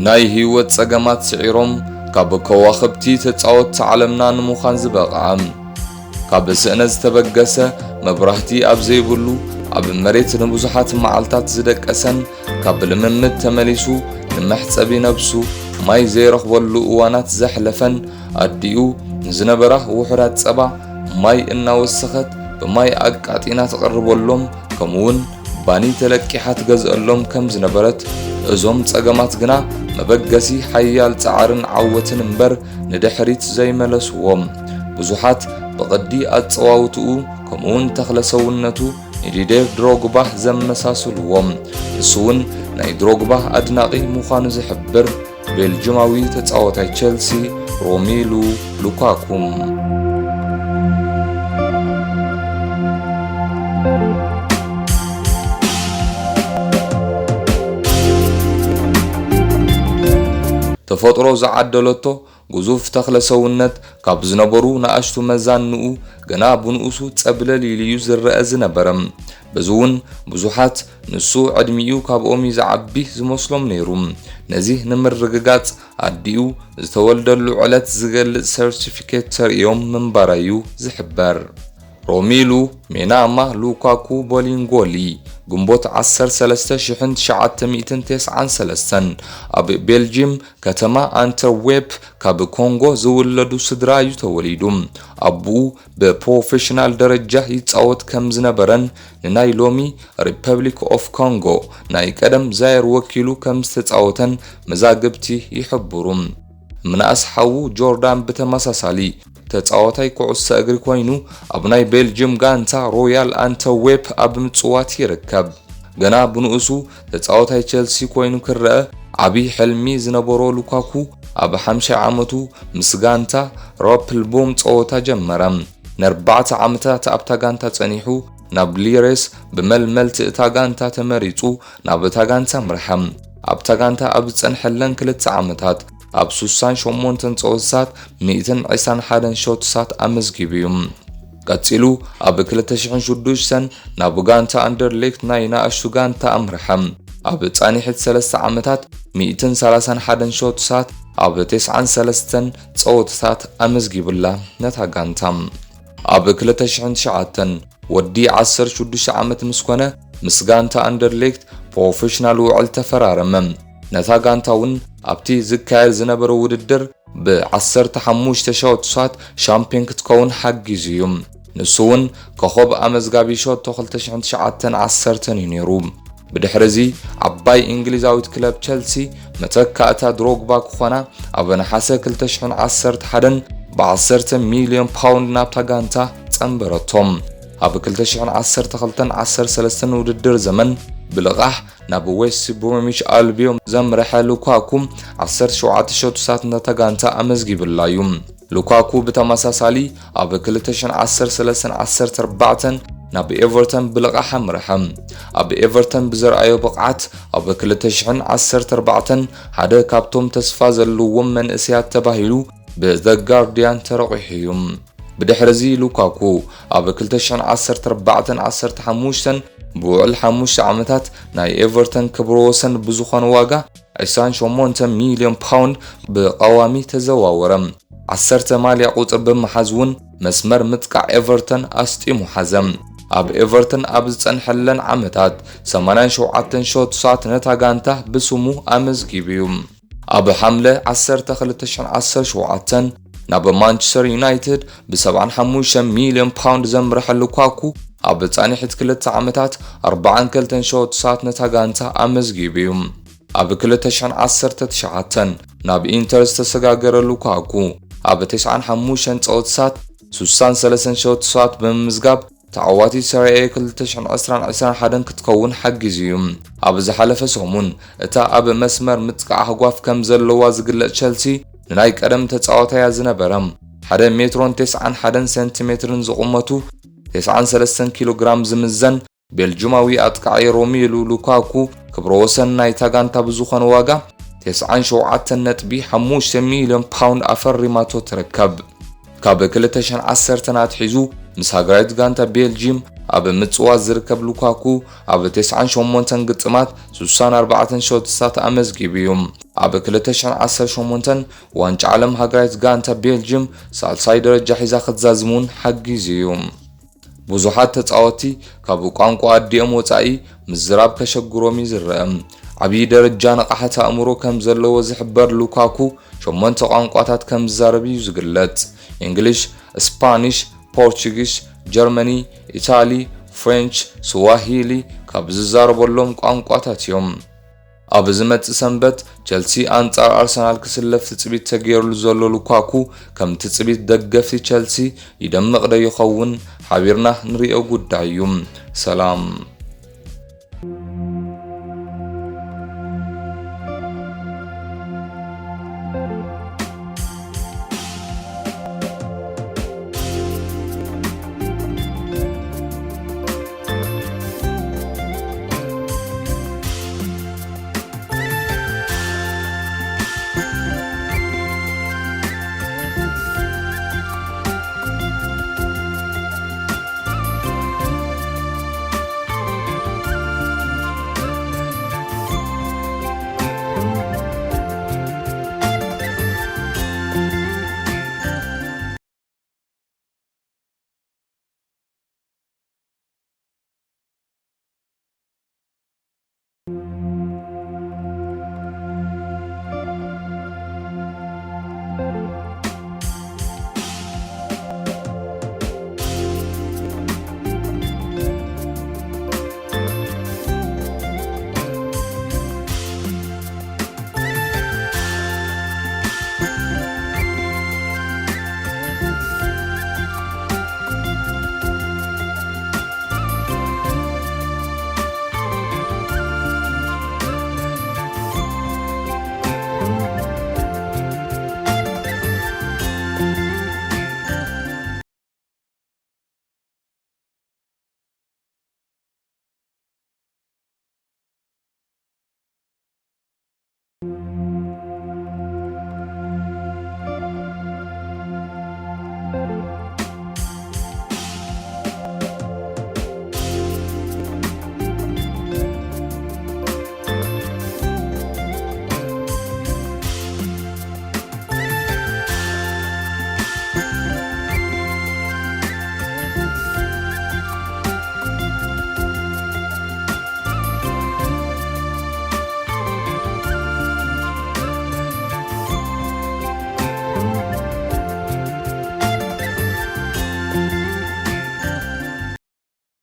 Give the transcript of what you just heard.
ናይ ህይወት ጸገማት ስዒሮም ካብ ከዋኽብቲ ተጻወትቲ ዓለምና ንምዃን ዝበቕዐ፣ ካብ ስእነት ዝተበገሰ፣ መብራህቲ ኣብ ዘይብሉ፣ ኣብ መሬት ንብዙሓት መዓልታት ዝደቀሰን ካብ ልምምድ ተመሊሱ ንመሕጸቢ ነብሱ ማይ ዘይረኽበሉ እዋናት ዘሕለፈን ኣዲኡ ንዝነበራ ውሑዳት ጸባ ማይ እናወሰኸት ብማይ ኣቃጢና ትቕርበሎም፣ ከምኡውን ባኒ ተለቂሓ ትገዝአሎም ከም ዝነበረት፣ እዞም ጸገማት ግና መበገሲ ሓያል ጻዕርን ዓወትን እምበር ንድሕሪት ዘይመለስዎም። ብዙሓት ብቕዲ ኣጸዋውትኡ ከምኡውን ተኽለ ሰውነቱ ንዲዴር ድሮግባ ዘመሳስልዎም፣ እሱ እውን ናይ ድሮግባ ኣድናቒ ምዃኑ ዝሕብር ቤልጅማዊ ተጻዋታይ ቸልሲ ሮሚሉ ሉካኩ። ተፈጥሮ ዝዓደለቶ ግዙፍ ተኽለ ሰውነት፣ ካብ ዝነበሩ ንኣሽቱ መዛንኡ ገና ብንኡሱ ጸብለል ኢሉ እዩ ዝረአ ዝነበረ። በዚ እውን ብዙሓት ንሱ ዕድሚኡ ካብኦም እዩ ዝዓቢ ዝመስሎም ነይሩ። ነዚ ንምርግጋጽ ኣዲኡ ዝተወልደሉ ዕለት ዝገልጽ ሰርቲፊኬት ተርእዮም ምንባራ እዩ ዝሕበር። ሮሚሉ ሜናማ ሉካኩ ቦሊንጎሊ፣ ግንቦት ዓሰርተ ሰለስተ ሽሕን ትሽዓተ ሚእትን ተስዓን ሰለስተን፣ ኣብ ቤልጂም ከተማ ኣንተርዌፕ ካብ ኮንጎ ዝውለዱ ስድራ እዩ ተወሊዱ። ኣቡኡ ብፕሮፌሽናል ደረጃ ይጻወት ከም ዝነበረን ንናይ ሎሚ ሪፐብሊክ ኦፍ ኮንጎ፣ ናይ ቀደም ዛየር፣ ወኪሉ ከም ዝተጻወተን መዛግብቲ ይሕብሩ። ምናእስ ሓዉ ጆርዳን ብተመሳሳሊ ተጻዋታይ ኩዕሶ እግሪ ኮይኑ፣ ኣብ ናይ ቤልጅየም ጋንታ ሮያል ኣንተዌፕ ኣብ ምጽዋት ይርከብ። ገና ብንኡሱ ተጻዋታይ ቸልሲ ኮይኑ ክረአ ዓቢ ሕልሚ ዝነበሮ ሉካኩ፣ ኣብ ሓምሻይ ዓመቱ ምስ ጋንታ ሮፕልቦም ጸወታ ጀመረ። ንኣርባዕተ ዓመታት ኣብታ ጋንታ ጸኒሑ፣ ናብ ሊሬስ ብመልመልቲ እታ ጋንታ ተመሪጹ ናብ እታ ጋንታ ኣምርሐ። ኣብታ ጋንታ ኣብ ዝጸንሐለን ክልተ ዓመታት፣ ኣብ ሱሳን ሸሞንተን ጸወታታት ሚእትን ዕስራን ሓደን ሾትታት ኣመዝጊቡ እዩ። ቀጺሉ ኣብ ክልተ ሽሕን ሽዱሽተን ናብ ጋንታ ኣንደርሌክት ናይ ንኣሽቱ ጋንታ ኣምርሐ። ኣብ ጻኒሕት ሰለስተ ዓመታት ሚእትን ሰላሳን ሓደን ሾትታት ኣብ ተስዓን ሰለስተን ጸወታታት ኣመዝጊቡላ ነታ ጋንታ። ኣብ ክልተ ሽሕን ትሽዓተን ወዲ ዓሰርተ ሽዱሽተ ዓመት ምስ ኮነ፣ ምስ ጋንታ ኣንደርሌክት ፕሮፌሽናል ውዕል ተፈራረመ። ነታ ጋንታ እውን ኣብቲ ዝካየድ ዝነበረ ውድድር ብዓሰርተ ሓሙሽተ ሻውትሳት ሻምፒዮን ክትከውን ሓጊዙ እዩ። ንሱ እውን ኮኸብ ኣመዝጋቢ ሸቶ ክልተ ሽሕን ትሽዓተን ዓሰርተን እዩ ነይሩ። ብድሕሪ እዚ ዓባይ እንግሊዛዊት ክለብ ቸልሲ መተካእታ ድሮግባ ክኾና ኣብ ነሓሰ ክልተ ሽሕን ዓሰርተ ሓደን ብዓሰርተ ሚልዮን ፓውንድ ናብታ ጋንታ ጸንበረቶም። ኣብ ክልተ ሽሕን ዓሰርተ ክልተን ዓሰርተ ሰለስተን ውድድር ዘመን ብልቓሕ ናብ ዌስት ብሮሚች ኣልቢዮን ዘምርሐ ሉካኩ ዓሰርተ ሸውዓተ ሸቶታት ነታ ጋንታ ኣመዝጊብላ እዩ። ሉካኩ ብተመሳሳሊ ኣብ ክልተ ሽሕን ዓሰርተ ሰለስተን ዓሰርተ ኣርባዕተን ናብ ኤቨርተን ብልቓሕ ኣምርሐ። ኣብ ኤቨርተን ብዘርኣዮ ብቕዓት ኣብ ክልተ ሽሕን ዓሰርተ ኣርባዕተን ሓደ ካብቶም ተስፋ ዘለዎም መንእሰያት ተባሂሉ ብዘ ጋርዲያን ተረቑሑ እዩ። ብድሕሪ እዚ ሉካኩ ኣብ ክልተ ሽሕን ዓሰርተ ኣርባዕተን ዓሰርተ ሓሙሽተን ብውዕል ሓሙሽተ ዓመታት ናይ ኤቨርተን ክብረ ወሰን ብዝኾነ ዋጋ ዕስራን ሸሞንተ ሚልዮን ፓውንድ ብቐዋሚ ተዘዋወረ። ዓሰርተ ማልያ ቁጽሪ ብምሓዝ እውን መስመር ምጥቃዕ ኤቨርተን ኣስጢሙ ሓዘ። ኣብ ኤቨርተን ኣብ ዝጸንሐለን ዓመታት ሰማንያን ሸውዓተን ሾትሳት ነታ ጋንታ ብስሙ ኣመዝጊቡ እዩ። ኣብ ሓምለ ዓሰርተ ክልተ ሽሕን ዓሰርተ ሸውዓተን ናብ ማንቸስተር ዩናይትድ ብሰብዓን ሓሙሽተ ሚልዮን ፓውንድ ዘምርሐ ሉካኩ፣ ኣብ ጻንሒት ክልተ ዓመታት ኣርባዓን ክልተን ሸውትሳት ነታ ጋንታ ኣመዝጊቡ እዩ። ኣብ ክልተ ሽሕን ዓሰርተ ትሽዓተን ናብ ኢንተር ዝተሰጋገረ ሉካኩ፣ ኣብ ተስዓን ሓሙሽተን ጸወታታት ሱሳን ሰለስተን ሸውትሳት ብምምዝጋብ፣ ተዓዋቲ ሰሪኤ ክልተ ሽሕን ዕስራን ዕስራን ሓደን ክትከውን ሓጊዙ እዩ። ኣብ ዝሓለፈ ሰሙን፣ እታ ኣብ መስመር ምጥቃዕ ኣህጓፍ ከም ዘለዋ ዝግለጽ ቸልሲ፣ ንናይ ቀደም ተጻዋታያ ዝነበረ ሓደ ሜትሮን ተስዓን ሓደን ሰንቲሜትርን ዝቑመቱ፣ ተስዓን ሰለስተን ኪሎ ግራም ዝምዘን ቤልጁማዊ ኣጥቃዒ ሮሚሉ ሉካኩ፣ ክብረ ወሰን ናይታ ጋንታ ብዝኾነ ዋጋ ተስዓን ሸውዓተን ነጥቢ ሓሙሽተ ሚልዮን ፓውንድ ኣፈሪማቶ ትርከብ። ካብ ክልተ ሽሕን ዓሰርተን ኣትሒዙ ምስ ሃገራዊት ጋንታ ቤልጂም ኣብ ምጽዋት ዝርከብ ሉካኩ፣ ኣብ ተስዓን ሸሞንተን ግጥማት ሱሳን ኣርባዕተን ሾትሳት ኣመዝጊቡ እዩ። ኣብ ክልተ ሽሕን ዓሰርተ ሸሞንተን ዋንጫ ዓለም ሃገራዊት ጋንታ ቤልጅም ሳልሳይ ደረጃ ሒዛ ክትዛዝም እውን ሓጊዙ እዩ። ብዙሓት ተጻወትቲ ካብ ቋንቋ ኣዲኦም ወጻኢ ምዝራብ ከሸግሮም እዩ ዝረአ። ዓብዪ ደረጃ ንቕሓት ኣእምሮ ከም ዘለዎ ዝሕበር ሉካኩ ሸሞንተ ቋንቋታት ከም ዝዛረብ እዩ ዝግለጽ። እንግሊሽ፣ ስፓኒሽ፣ ፖርቹጊሽ፣ ጀርመኒ፣ ኢታሊ፣ ፍሬንች፣ ስዋሂሊ ካብ ዝዛረበሎም ቋንቋታት እዮም። ኣብ ዝመጽእ ሰንበት ቸልሲ ኣንጻር ኣርሰናል ክስለፍ ትጽቢት ተገይሩሉ ዘሎ ሉካኩ ከም ትጽቢት ደገፍቲ ቸልሲ ይደምቕ ዶ ይኸውን? ሓቢርና ንሪኦ ጉዳይ እዩ። ሰላም።